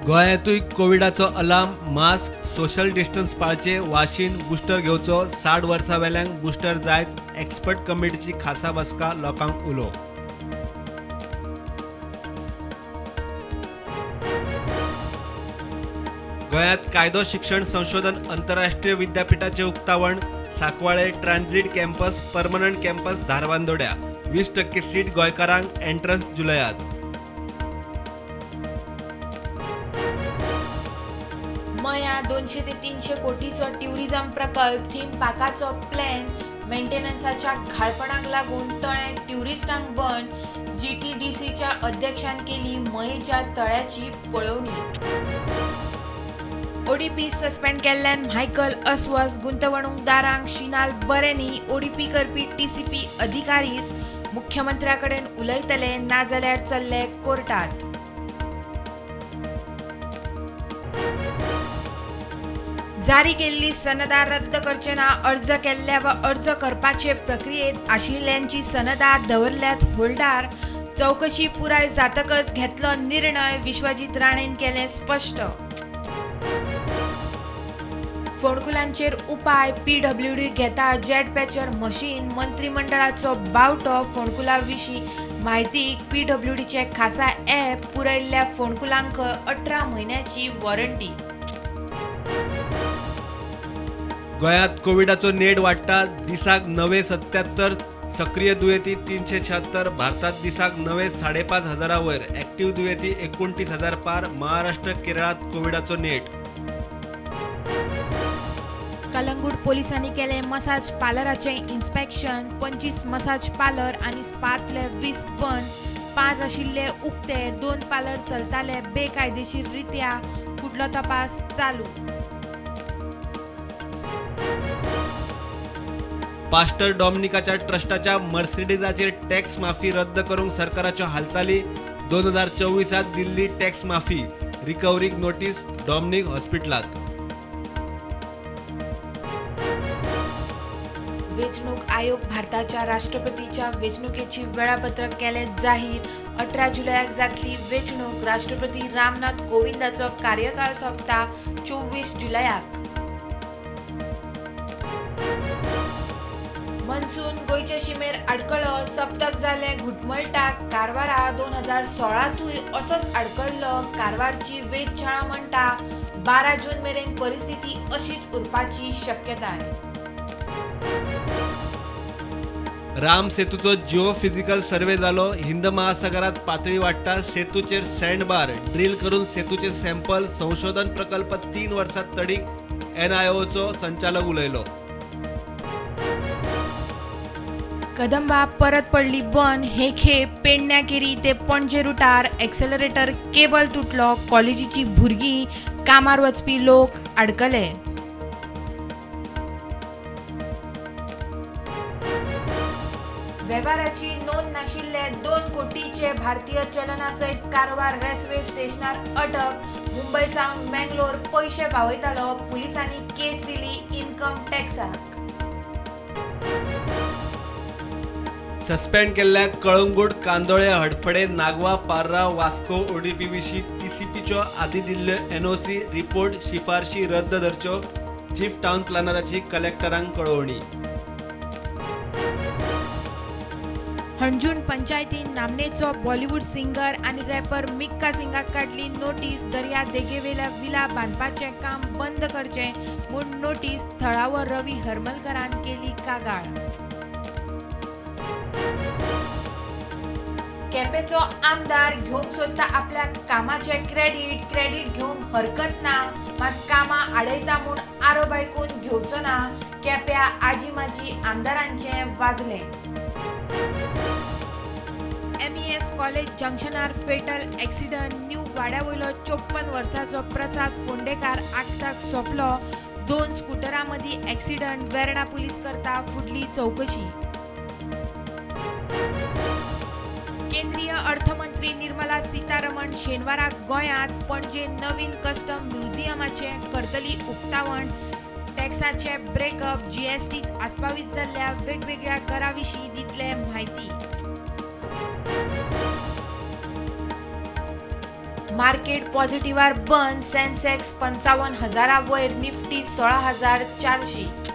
गोंयांतूय कोविडाचो alarm. Mask, social distance पाळचे, वाशीन booster घेवचो. 60 वर्सां वेल्यांक बुस्टर जायच. एक्सपर्ट कमिटीची खासा बसका, लोकांक उलो. गोंयांत कायदो शिक्षण संशोधन अंतरराष्ट्रीय विद्यापीठाचें उक्तावण. Sancoale transit campus, permanent campus धारबांदोड्या. 20% seat गोंयकारांक, एंट्रन्स जुलयात. मया 200 ते 300 कोटीचो ट्युरिझम प्रकल्प, थीम पार्काचो प्लॅन, मेंटेनन्साच्या घाळपणाक लागून तळें ट्युरिस्टांक बंद. जीटीडीसीच्या अध्यक्षान केली मयेच्या तळ्याची पळोवणी. ओडीपी सस्पेंड केल्ल्यान मायकल अस्वस्थ, गुंतवणूकदारांक शिनाल बरें न्ही. ओडीपी करपी टीसीपी अधिकारीच मुख्यमंत्र्या कडेन उलयतले, नाजाल्यार चल्ले कोर्टात. जारी केल्ली सनदां रद्द करचे ना. अर्ज केल्ल्या वा अर्ज करपाचे प्रक्रियेंत आशिल्ल्यांची सनदां दवरल्यात होल्डार. चवकशी पुराय जातकच घेतलो निर्णय, विश्वजीत राणेन केलें स्पश्ट. फोंडकुलांचेर उपाय, पीडब्ल्यूडी घेता जेट पॅचर मशीन. मंत्रीमंडळाचो बावटो. फोंडकुलां विशीं म्हायतीक पीडब्ल्यूडीचें खासा ॲप. पुरयल्ल्या फोंडकुलांक 18 म्हयन्यांची वॉरंटी. गोंयांत कोविडाचो नेट वाडटा. दिसाक नवे 77 सक्रीय दुयेंती, 376. भारतात दिसाक नवे 5,500 वयर ॲक्टिव्ह दुयेंती, 29,000 पार. महाराष्ट्र, केरळात कोविडाचो नेट. कलंगूट पोलिसांनी केलें मसाज पार्लराचें इन्स्पेक्शन. 25 मसाज पार्लर आनी स्पांतले 20 बंद, 5 आशिल्ले उक्ते, 2 पार्लर चलताले बेकायदेशीर रित्या. फुडलो तपास चालू. पास्टर डॉमिनिकाच्या ट्रस्टाच्या मर्सिडीजाचेर टॅक्स माफी रद्द करूंक सरकाराच्यो हालचाली. 2024 दिल्ली टॅक्स माफी रिकव्हरीक नोटीस. डॉमिनिक हॉस्पिटलांत. वेंचणूक आयोग भारताच्या राष्ट्रपतीच्या वेंचणुकेची वेळापत्रक केलें जाहीर. 18 जुलयाक जातली वेंचणूक. राष्ट्रपती रामनाथ कोविंदाचो कार्यकाळ सोंपता 24 जुलयाक. मनसून गोंयचे शिमेर आडकलो. सप्तक जालें घुटमळटा. कारवारा 2016तूय असोच आडकल्लो. कारवारची वेधशाळा म्हणटा 12 जून मेरेन परिस्थिती अशीच उरपाची शक्यताय. राम सेतूचो जिओ फिजिकल सर्वे जालो. हिंद महासागरात पातळी वाडटा. सेतूचेर सँडबार ड्रील करून सेतूचे सॅम्पल. संशोधन प्रकल्प 3 वर्सां तडीक. एनआयओचो संचालक उलयलो. कदंबा परत पडली बंद. हे खेप पेडण्या केरी ते पणजे रुटार एक्सेलरेटर केबल तुटलो. कॉलेजीची भुरगीं, कामार वचपी लोक आडकले. वेव्हाराची नोंद नाशिल्ले 2 कोटीचे भारतीय चलना सयत कारवार रेल्वे स्टेशनार अटक. मुंबय सावन मँगलोर पयशे पावयतालो. पुलिसांनी केस दिली इन्कम टॅक्साक. सस्पेंड केल्ल्या कळंगूट, कांदोळे, हडफडे, नागवा, पार्रा, वास्को ओडीपी विशीं टीसीपीच्यो आदीं दिल्ल्यो एनओसी रिपोर्ट शिफारशी रद्द धरच्यो. चीफ टावन प्लॅनराची कलेक्टरांक कळोवणी. हणजूण पंचायतीन नामनेचो बॉलिवूड सिंगर आनी रॅपर मिक्का सिंगाक काडली नोटीस. दर्या देगेवेल्या विला बांदपाचें काम बंद करचें म्हूण नोटीस. थळावो रवी हरमलकरान केली कागाळ. केपेंचो आमदार घेवंक सोदता आपल्या कामाचें क्रेडीट. क्रेडीट घेवंक हरकत ना, मात कामां आडयता म्हूण आरोप आयकून घेवचो ना. केप्यां आजी माजी आमदारांचें वाजलें. एमईएस कॉलेज जंक्शनार फेटल एक्सिडंट. न्यू वाड्या वयलो 54 वर्सांचो प्रसाद फोंडेकार आक्ताक सोंपलो. 2 स्कुटरां मदीं एक्सिडंट. वेर्णा पुलीस करता फुडली चवकशी. केंद्रीय अर्थमंत्री निर्मला सीतारमण शेनवाराक गोंयांत. पणजे नवीन कस्टम म्युझियमाचें करतली उक्तावण. टॅक्साचे ब्रेकअप, जीएसटीत आस्पावीत जाल्ल्या वेगवेगळ्या करा विशीं दितले म्हायती. मार्केट पॉझिटिव्हार बंद. सेन्सेक्स 55,000 वयर, निफ्टी 16,400.